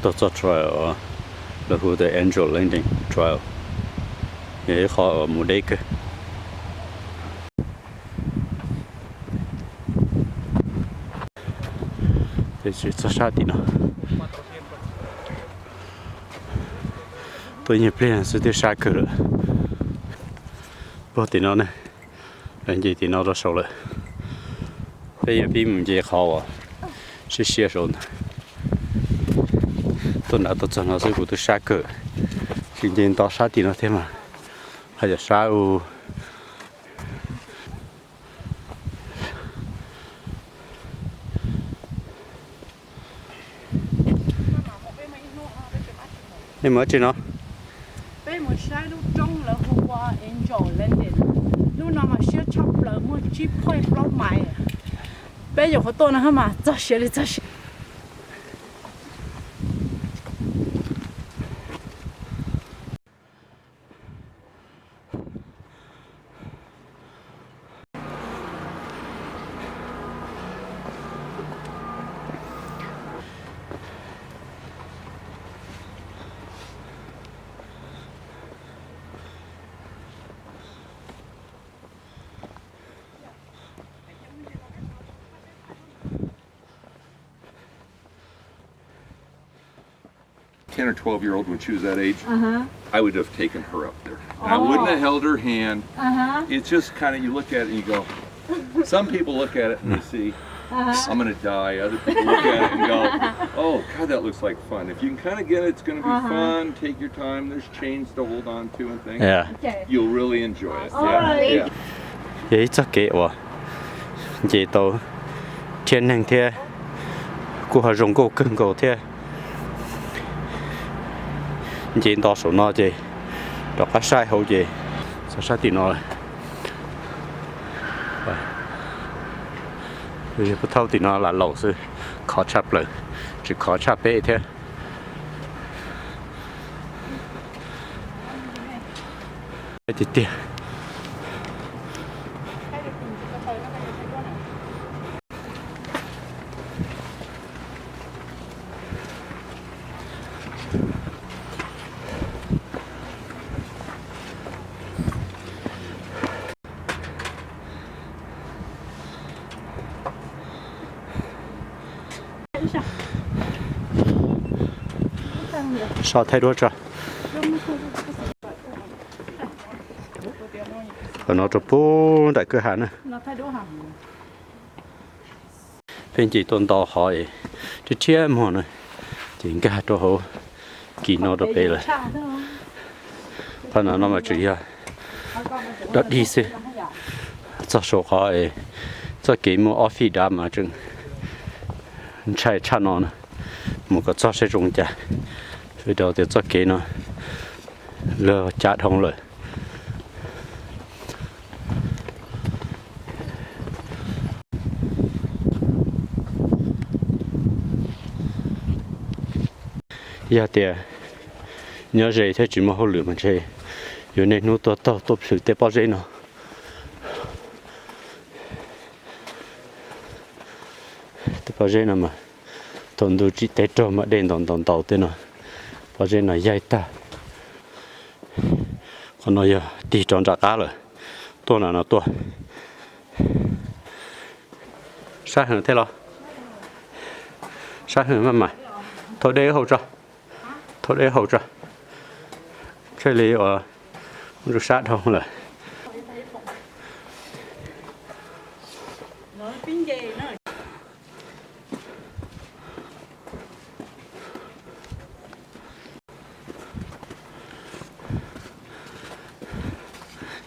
Tuaj txog trail uas lawv hu tias Angel Landing Trail, yog ib qho uas mus deb kawg. Txog sab tim no, tuaj ib nyuag pliag xwb twb sab kawg lawm. Puag tim no ne, lawv nce tim no rau saud lawm. Peb yuav pib mus nce qhov uas siab siab saud ntag. Tuaj nram tuaj txog no xwb kuv twb sab kawg, tsis nce nto sab tim no thiab mas haj yam sab u. Nej mus dab tsi no? Peb mus saib lub roob lawv hu ua Angel Landing. Lub no mas siab tshaj plaws, muaj tsib point plaub mais. Peb nyuam qhuav tuaj no mas txog siav li txog siav. Ten or twelve year old when she was that age, uh-huh, I would have taken her up there. And I wouldn't have held her hand. Uh-huh. It's just kind of, you look at it and you go, some people look at it and they see, uh-huh, I'm going to die. Other people look at it and go, oh, God, that looks like fun. If you can kind of get it, it's going to be, uh-huh, fun. Take your time. There's chains to hold on to and things. Yeah. Okay. You'll really enjoy it. All right. Yeah. Yog ib txoj kev uas nce tau thiab neeg thiab kuj ho zoo nkauj kawg nkaus thiab. Nce nto saum no ces rov qab saib hauv ces txog sab tim no. Yog pub thaub tim no lam laus xwb, khov tshaj plaws, tsis khov tshaj peb thiab. Tiag tiag. So thaij duab tso. Qhov no rau pub nram kwj ha na. Peb nce tuaj nto qhov es rhiab rhiab muag na, ces nkag rau hauv kis no rau pem lawm. Qhov no no mas tseem yog dog dig xwb. Txog saum qhov es txoj kev muaj ob fij dav mas tseem ntshai tshaj no na. Mus kom txog saib zoo cas, vim rau tias txoj kev no lawv cav dhau lawm. Yog tias nyob ze thiab tsis muaj hauj lwm mas ntshe yuav niaj hnub tuaj taug tuaj plhws tej pob zeb no. Tej pob zeb no mas thaum ntuj tsim teb raug mas dej ntaus ntaus ntaus tej no, pob zeb no yaig tag. Qhov no yog tig rov nram qab lawm, tuaj nram no tuaj. Sab heev thiab los? Sab heev maj mam. Thau dej haus tso, thau dej haus tso. Thiaj li uas ntsuj sab dhau lawm.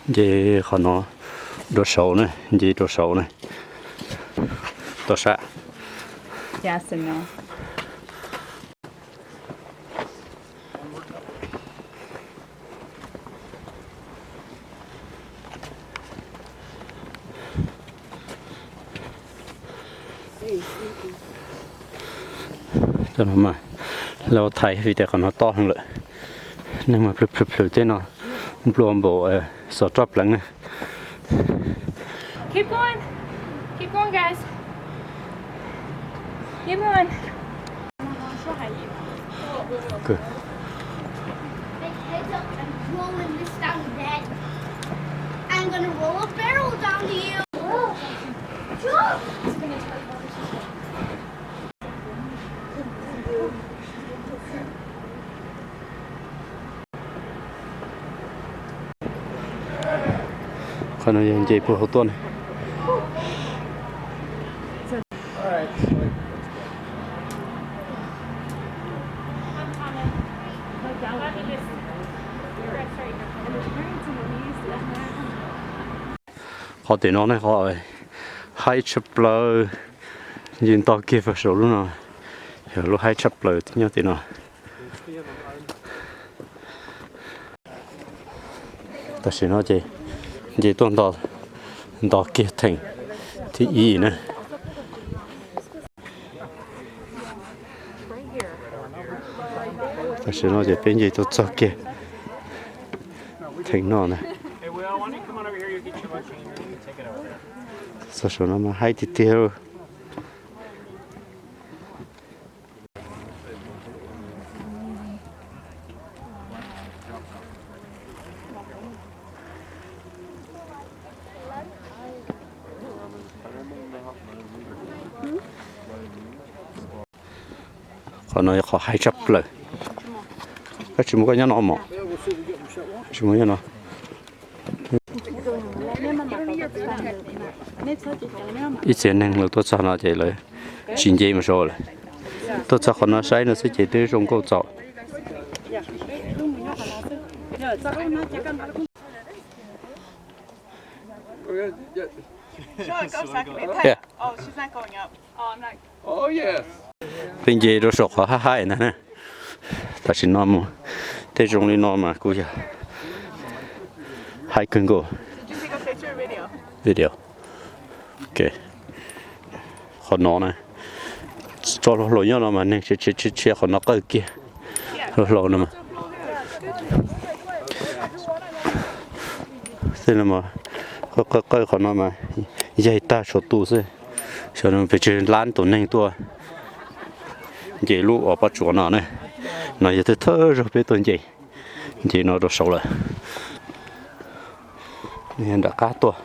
Nce qhov no rau saud na, nce rau saud na. Tau sab. Cov no mas lawv ua thaiv vim tias qhov no tob heev lawm. Neeg mas plhws plhws plhws tej no nplua npaum xov roj pleev na. Keep going. Keep going, guys. Keep going. Big heads up and rolling this down the bed. I'm gonna roll a barrel down to you. Qhov no yog nce puag hauv tuaj na. Qhov tim no ne qhov haib tshaj plaws, nce nto kiag puag saum lub no, yog lub haib tshaj plaws nyob tim no. Tam sim no ces nce tuaj nto, nto kiag theem thib ib na. Tam sim no ces peb nce tuaj txog kiag theem no na. Txog saum no mas haib tiag tiag. Qhov no yog qhov haib tshaj plaws. Koj tsis muaj koj nyob no mog. Tsis muaj nyob no. Ib txhia neeg lawv tuaj txog no ces lawv tsis nce mus saud lawm. Tuaj txog qhov no saib no xwb ces twb zoo nkauj txaus. Peb nce rau saum qhov haib haib ntag na. Tam sim no mus tej zoo li no mas kuj yog haib kawg nkaus. Video. Ok. Qhov no na, tso hlau hlau nyob no mas neeg tshia tshia tshia qhov no qawj kiag. Hlau hlau no mas, tej no mas qawj qawj qawj qhov no mas yaig tag tshuav tu xwb. Xyov pes tsawg lab tus neeg tuaj nce lub uas pob tsuas no ne. No yog thawj thawj zaug peb tuaj nce, nce no rau saud lawm. Nram qab tuaj.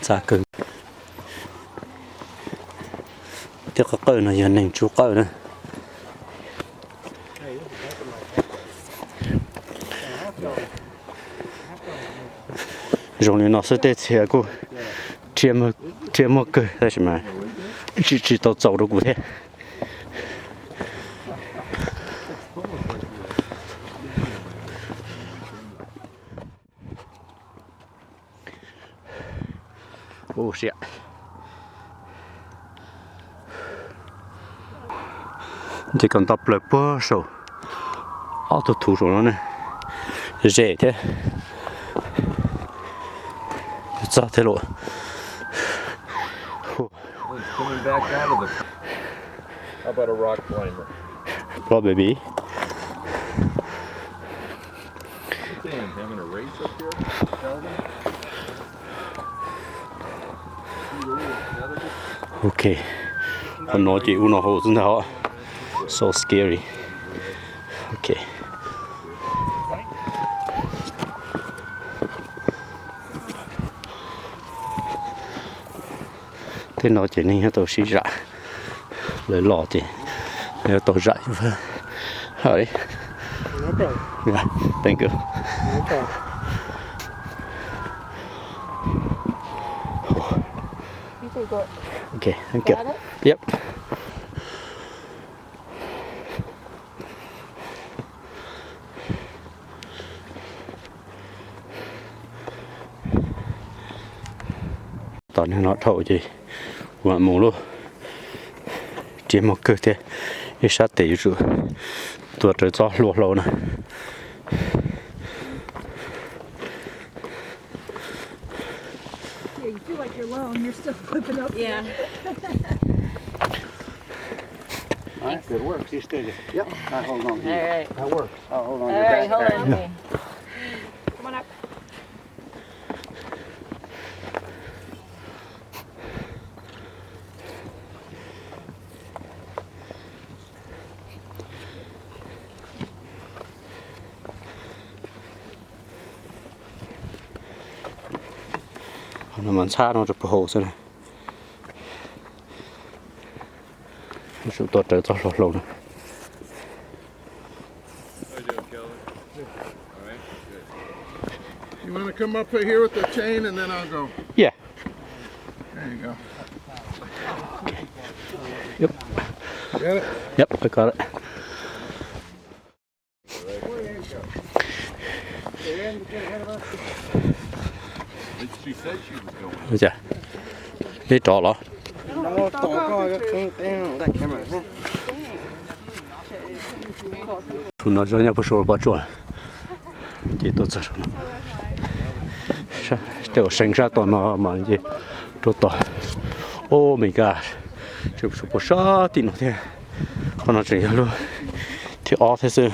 Txaj kawg. Tej qawj qawj no yog neeg tsuj qawj na. Zoo li no xwb tej txhia kuj rhiab muag kawg tab sis mas tsis tsis tau txaus rau kuv thiab. Ua siab. Nce kom nto plaws puag saum ob tug thuv saum no ne. Ze thiab. Txog thiab lauj. Probably. Ok. Qhov no ces ub no hauv xwb ntag os. So scary. Ok. Tej no ces neeg nyob tau sib zam, lawv los ces nyob tau zam. Thank you. Okay, thank you. Yep. Tom neeg no dhau ces kuv mam mus lauj. Rhiab muag kawg thiab, ib sab tes yuav tsum tuav rawv txoj hlua hlau na. Yeah, you feel like you're alone. You're still flipping up. Yeah. All right, good work. She's steady. Yep. I hold on to you. All right. I hold on your backpack. All right, hold on to me. Come on up. No mas ntxhab no rau puag hauv xwb na. Tsum tuaj raws txoj hlua hlau no. You want to come up here with the chain and then I'll go. Yeah. There you go. Yep. Got it? Yep, I got it. Ua cas? Neb rov los? Saum no zov nyob puag saum pob tsuas, ces tuaj txog saum no. Tej uas seev sab tom no mas nce rau tom. Oh my God, tseem puag sab tim no thiab. Qhov no tseem yog lub thib ob thiab xwb.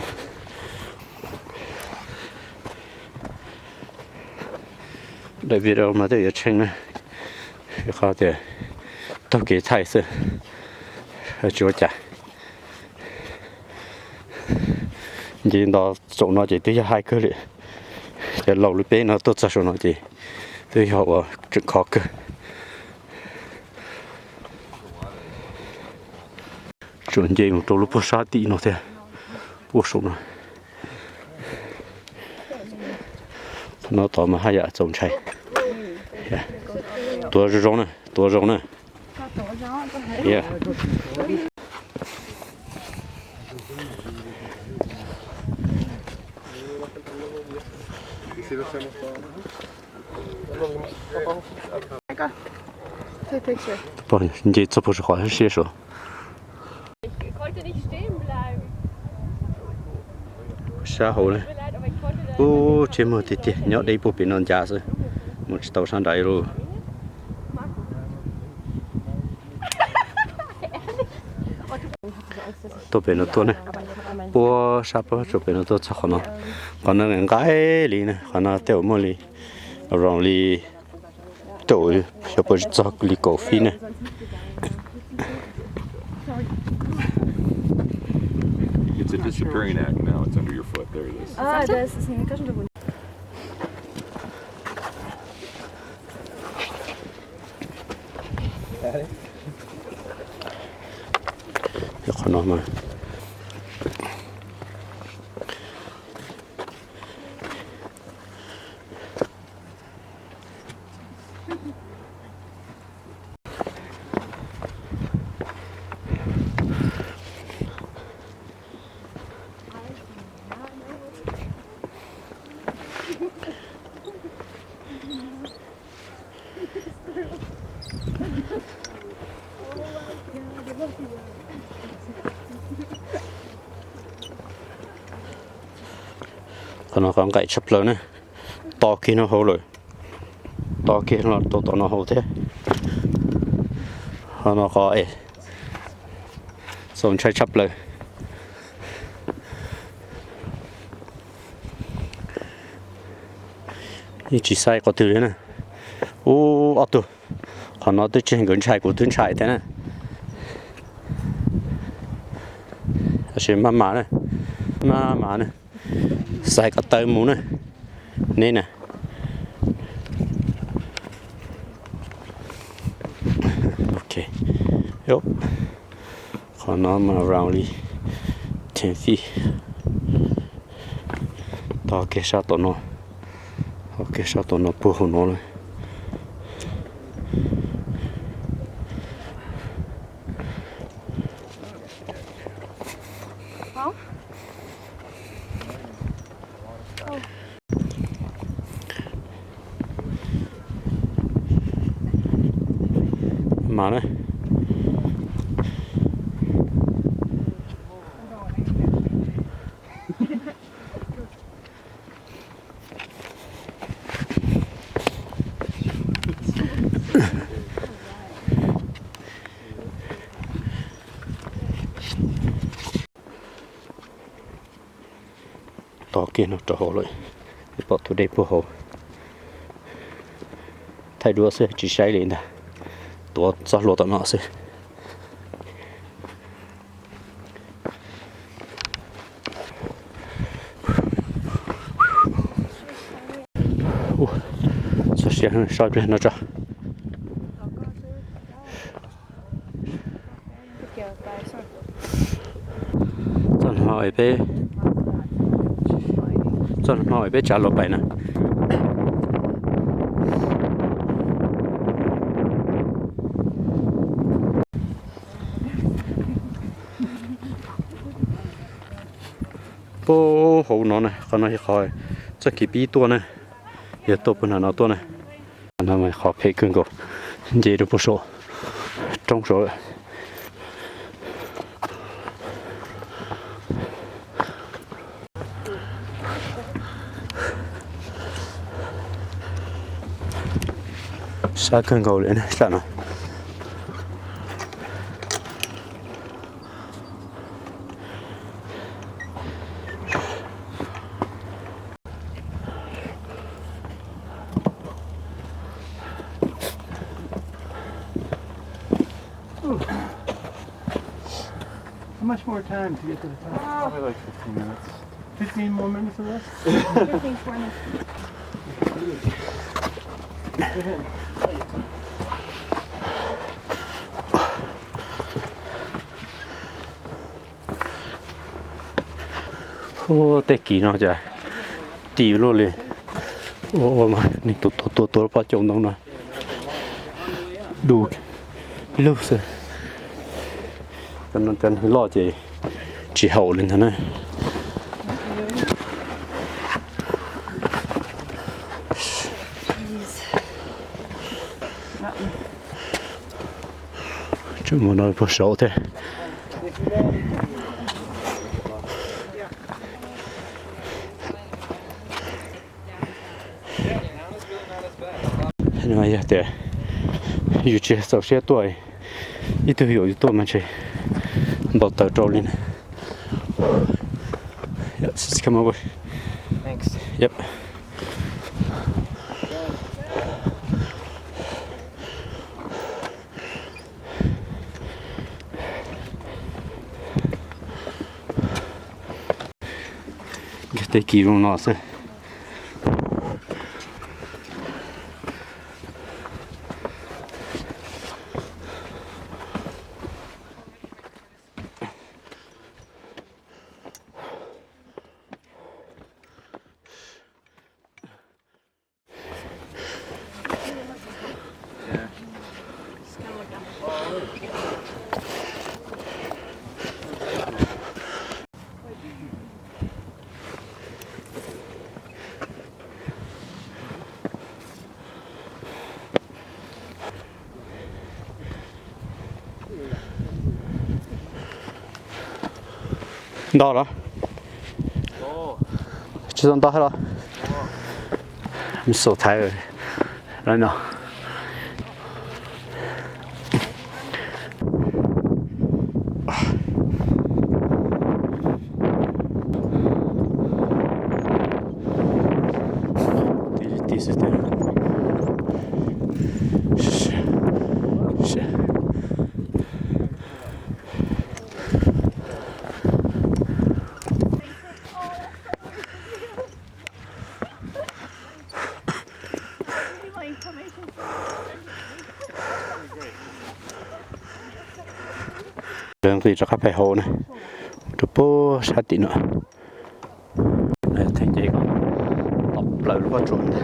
Daim video mas tej yuav tshee na, qhov tias taug kev thaij xwb, tsis ua cas. Nce nto saum no ces twb yog hais kawg li, ces laus li peb no tuaj txog saum no ces twb yog uas tseem khov kawg. Tsuas nce mus rau lub puag sab tim no thiab, puag saum no. Thaum no tod mas haj yam txaus ntshai. Tuav zoo zoo na, tuav zoo na. Nce txog puag saum qhov siab saud. Sab hauv na. Ub, tsis muaj tiag tiag, nyob deb puag pem no ncav xwb, mus tsis tau sab nrad lauj. Tuaj pem no tuaj ne, puag sab pob tsuas pem no tuaj txog qhov no. Qhov no nqaim nqaim li na, qhov no tej uas muaj li, around li, tej uas xyov puas txog li kaum feet na. It's a disappearing act now. It's under your foot. There it is. Qhov no mas Qhov no qhov nqaim tshaj plaws ne, to kiag no hauv lawm, to kiag los rau tom no hauv thiab. Qhov no qhov es txaus ntshai tshaj plaws. Yeej tsis xaiv qhov twg li na. Ub, ob tug, qhov no twb tsis nkawd ntshai kuv twb ntshai thiab na. Tab sis maj mam na, maj mam na, xaiv ko taw mus na, neb na. Ok, qhov no mas around li ten feet. Tog kiag sab tom no, tog kiag sab tom no puag hauv no lawm. Mas na, tog kiag no rau hauv lawm, pom tus dej puag hauv. Thaij duab xwb tsis saib li ntag, tuav txoj hlua tom no xwb. Txog siav, so pliag no tso. Peb txoj hmo peb tsav los pais na. Puag hauv no na, qhov no yog qhov txoj kev pib tuaj na, yog tuaj puag nram no tuaj na. No mas qhov phem kawg nkaus, nce rau puag saum roob saud lawm. Sab kawg nkaus li sab no. How much more time to get to the top? Probably like fifteen minutes. Fifteen more minutes of this? Fifteen, twenty. Go ahead. Ub, tej kis no cas tis luaj li. Ua ua mas neeg tus tua tua tua pob caus ntoo no du lug xwb. Cov no cov neeg loj ces tsis haum li ntag na. Tseem mus no puag saud thiab. Yog tias yus tsis txaus siab tuaj, ib tug yuam yus tuaj mas ntshe npau taws rau li na. Yeah, just come over. Thanks. Yep. Nkag tej kis zoo no xwb. Nto los? Tsis tau nto thiab los? I'm so tired right now. Tis xwb tiag. Lawv nqis rov qab pem hauv na, rau puag sab tim no. Theej ces kom tau plaws lub pob tsuas ntag.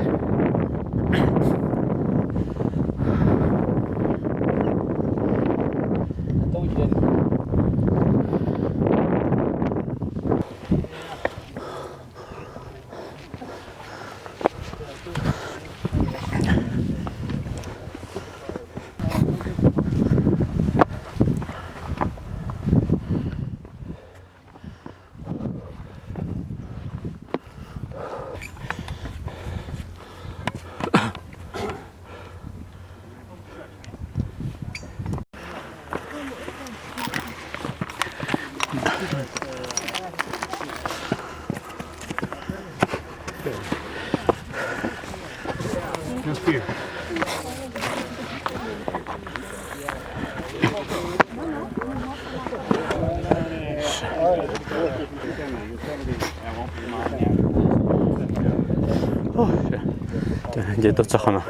Nce tuaj txog qhov no.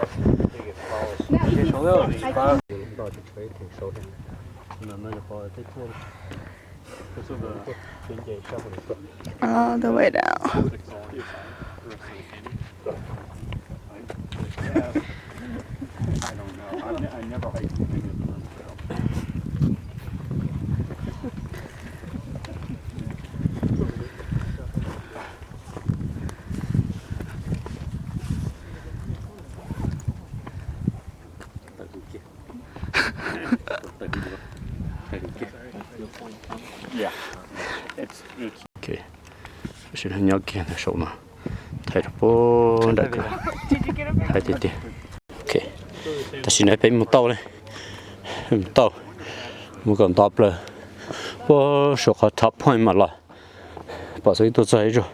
All the way down. Nyob kiag ntawm saum no, thaij rau puag nram ko, thaij tiag tiag. Tam sim no peb mus tau li, mus tau, mus kom nto plaws puag saum qhov top point mas los pom xeeb tuaj txog ib zaug,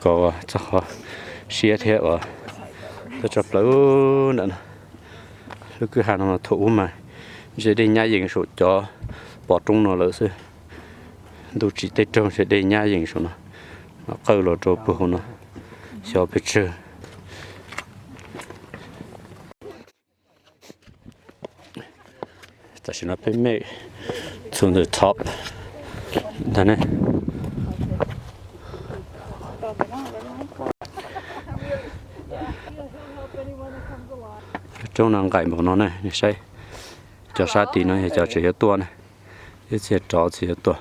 kom txog qhov siab thiab uas tuaj tso plaws nram no. Lub kwj ha no mas thaum ub mas ze dej nyab yees saum cov pov roob no lawm xwb. Ntuj tsim tej raug ze dej nyab yees saum no, qawj los rau puag hauv no, xyov pes tsawg. Tam sim no peb mej txog ntawm top ntag ne. Roob no nqaim npaum no ne, nej saib. Cov sab tid no yog cov tseem yuav tuaj ne, ib txhia rov txhia yuav tuaj.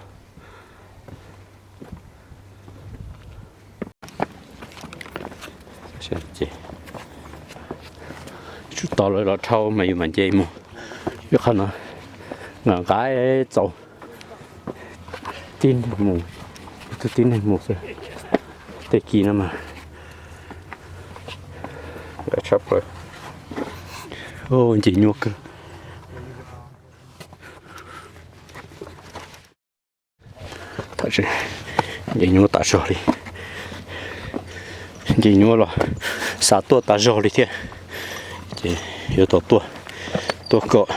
Tsum tos lawv los dhau mas yus mam nce mus. Ib qho no nqa nqa txaus tib neeg mus, ib tug tib neeg mus xwb. Tej kis no mas tshaj plaws, nce nyuaj kawg. Nce nyuaj tas zog li, nce nyuaj los xav tuaj tas zog li thiab. Ces yuav tau tuaj, tuaj kom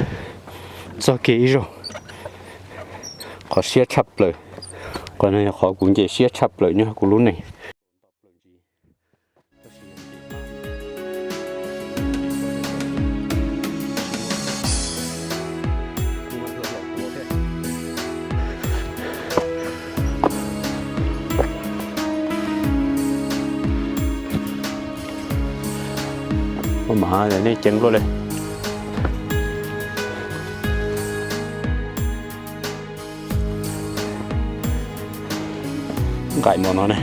txog kiag ib zaug. Qhov siab tshaj plaws, qhov no yog qhov kuv nce siab tshaj plaws nyob kuv lub neej. Ua mas nej ceev luaj li. Nqaim mos no ne,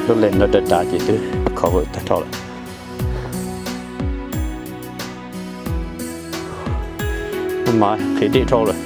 lub lees no dav dav ces twb cover tag nrho lawm. Mas qhia deb dhau lawm.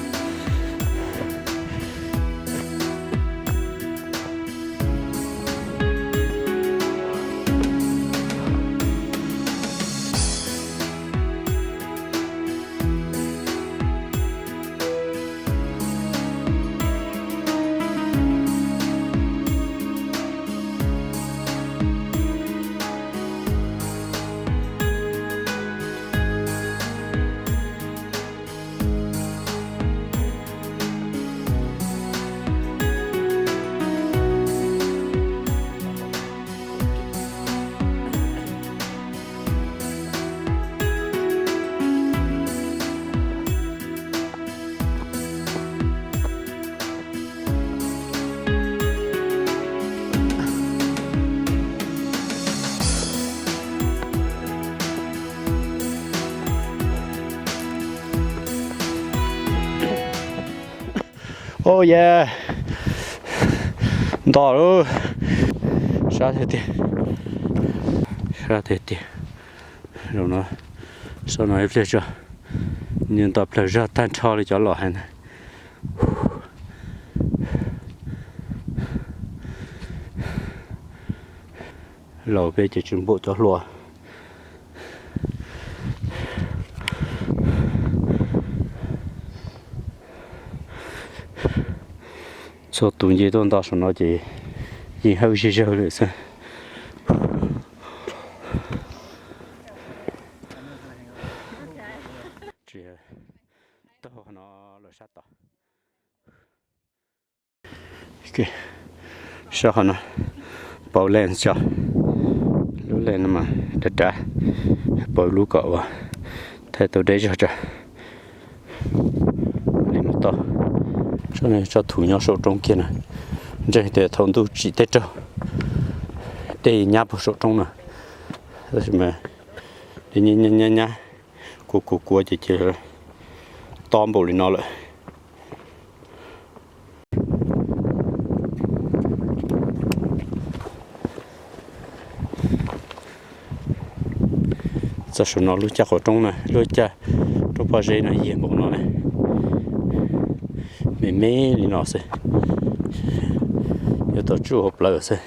Oh yeah, nto lawm, sab tiag tiag, sab tiag tiag. Zaum no, saum no ib pliag tso, nws nto plaws zog tag nrho li cov los hais ntag. Laus peb ces tsis npaum cov hluas. Txhua tus nce tuaj nto saum no ces yeej hawj zig zawg lawm xwb. Tsis taug no lawm sab tod. Sab qhov no, pauv lees tso, lub lees no mas dav dav, pauv lub kom ua thaij tau deb zog tso. Li mus tau, Tso thum nyob saum roob kiag na. Ntseeg tias thaum ntuj tsim teb raug, dej nyab puag saum roob na. Tab sis mas dej nyab nyab nyab, kuav kuav kuav ces cia li tob npaum li no lawm. Txog saum no lub caj qhov roob na, lub caj roob pob zeb no yiag npaum no na, me me li no xwb, yuav tau tsuj hauv plawv xwb.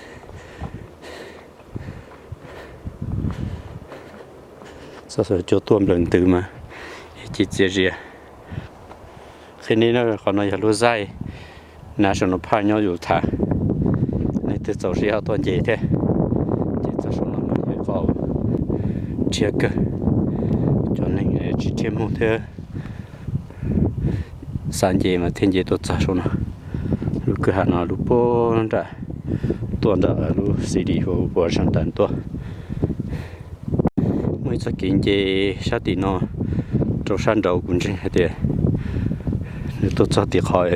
Txog saum cua tuaj nplawg ntws mas cia txias zias. Qhia nej, qhov no yog lub zaij National Park nyob Utah. Leej twg txaus siab ho tuaj nce thiab. Ces txog saum no mas yog qhov rhiab kawg, cov neeg tsis rhiab muag thiab xav nce mas thiaj nce tuaj txog saum no. Lub kwj ha no lub puag nram, tuaj nram lub city hu ua Washington tuaj. Muaj ib txoj kev nce sab tim no rau sab nraud, kuv ntseeg hais tias nws tuaj txog tim qhov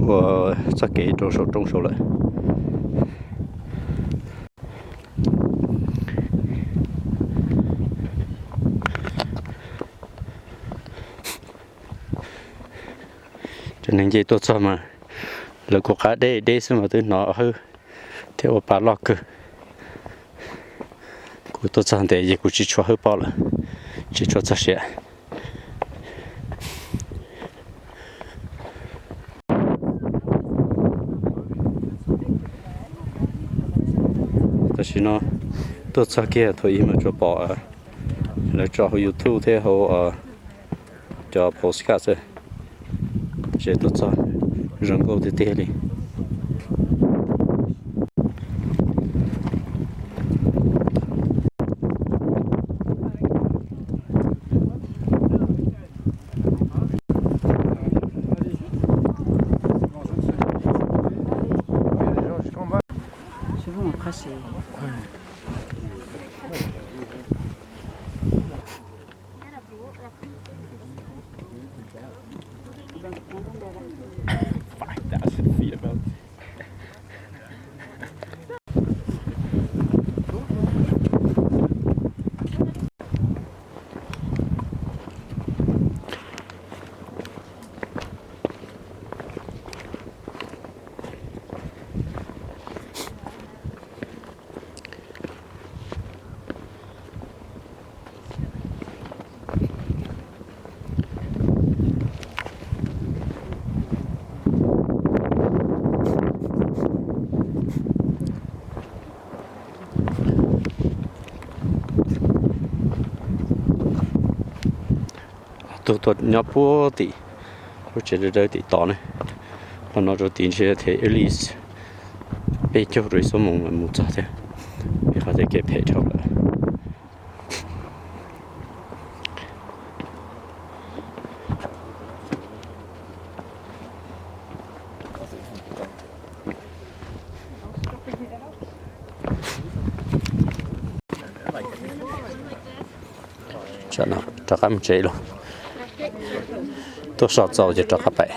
ua txoj kev rau saum roob saud lawm. Cov neeg nce tuaj txog mas lawv kuj qab deb deb xwb mas twb hnov hawb thiab ua pa loj kawg. Kuv tuaj txog ntev ces kuv tsis tshua hawb pob lawm, tsis tshua txog siav. Tam sim no tuaj txog kiag thaum ub mas tsuas pom lawv tso hauv YouTube thiab hauv cov postcard xwb, ces tuaj txog zoo nkauj tiag tiag li. Tug tuaj nyob puag tim lub tsev dawb dawb tim tod ne. Qhov no rau tim ntshe them at least peb caug rau ib xuab moos mus txog thiab, vim qhov tias kev phem dhau lawm. Rov qab mus tsev lawm. Tuaj so txaus ces rov qab pem.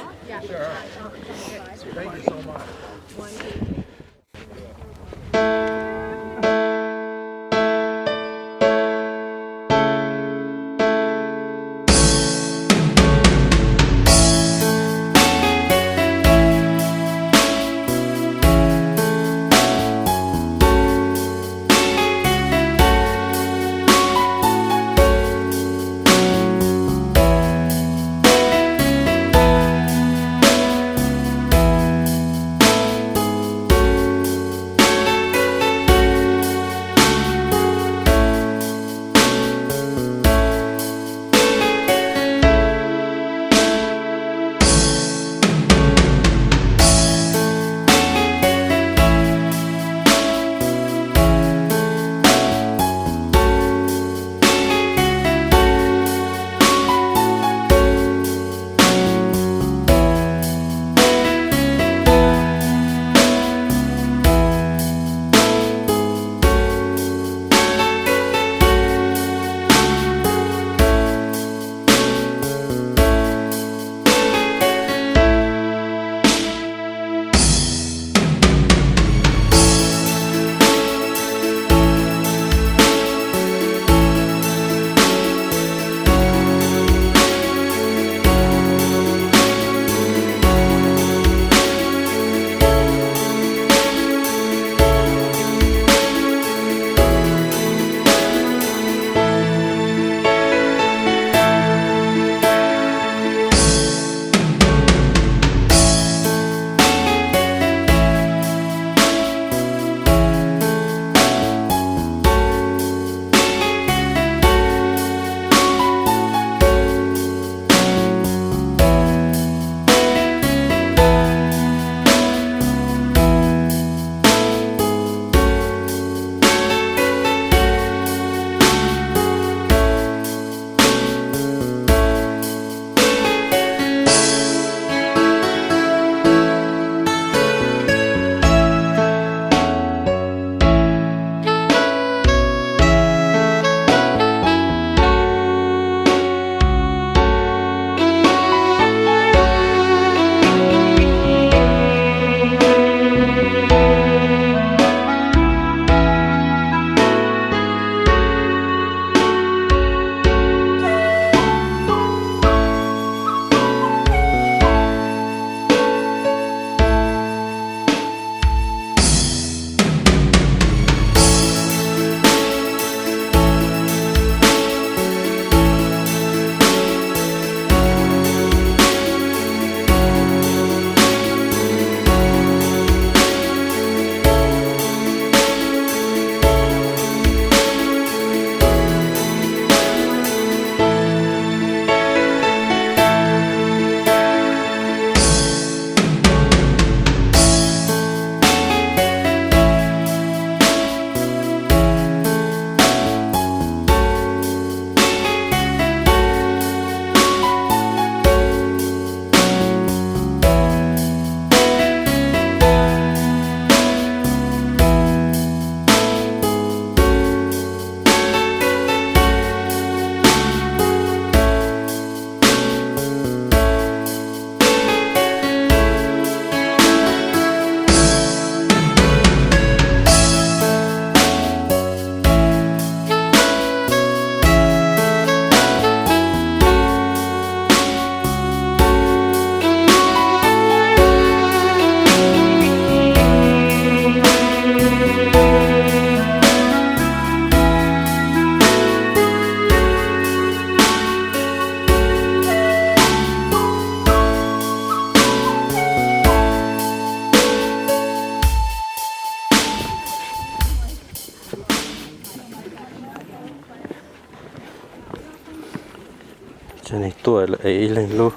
Tuaj lawv ev ib leeg lub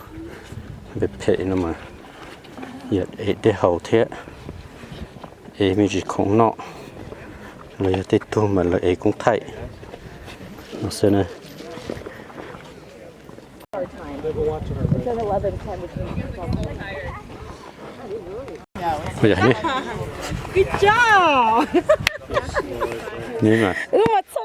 pem phem no mas yog ev dej haus thiab, ev me ntsis khoom noj, los yog tej tug mas lawv ev koob thaij no xwb na. Ua yog ni, Good job. Ni mas. Wb mas